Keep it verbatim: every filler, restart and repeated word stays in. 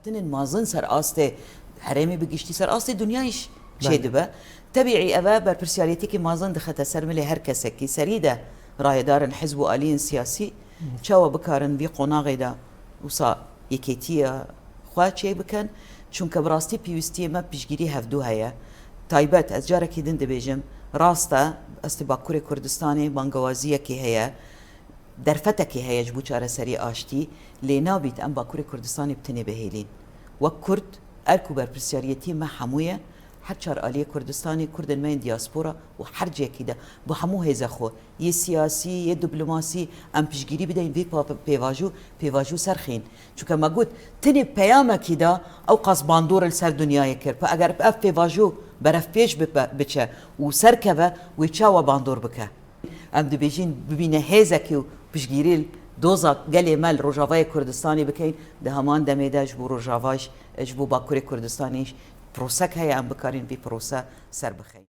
Tinên mazin ser astê herêmê bi giştî, ser astê dinyayî jî çêdibe. Tebîî ev e berpirsiyariyetêkî mazin dixete ser milê her kesekî. Serî de rayedarên hizb û aliyên siyasî çawa bikarin vî qonaxê de wisa yekêtiya xwe çêbikin. Çunke bi rastî pêwîstiyê me piştgirî hevdû heye. Taybet, ez carekî din dibêjim, rast e, astê Bakurê Kurdistanê bangewaziyekê heye. Derfetekê heye ji bo çareserî aştî, lê nabît em Bakurê Kurdistanê bi tinê bihêlîn. Wek Kurd, erk û berpirsiyariyetî me hemû ye, her çar aliyê Kurdistanê, Kurdên me yên diaspora û her cihekî de, bi hemû hêza xwe, yê siyasî, yê diplomasî, em piştgirî bideyin vê pa-, pêvajo, pêvajo serxîn. Çunke me got, tinê peyamekî da ew qas bandor li ser dinyayê kir. Pa eger ev pêvajo berevpêş bipe, biçe û serkeve, wê çawa bandor bike? Em dibêjin bibîne hêzekê û piştgirî li doza gelê me li Rojavayê Kurdistanê bikeyin, di heman demê de ji bo Rojava jî, ji bo Bakurê Kurdistanê jî prosek heye, em bikarin vî prose ser bixeyin.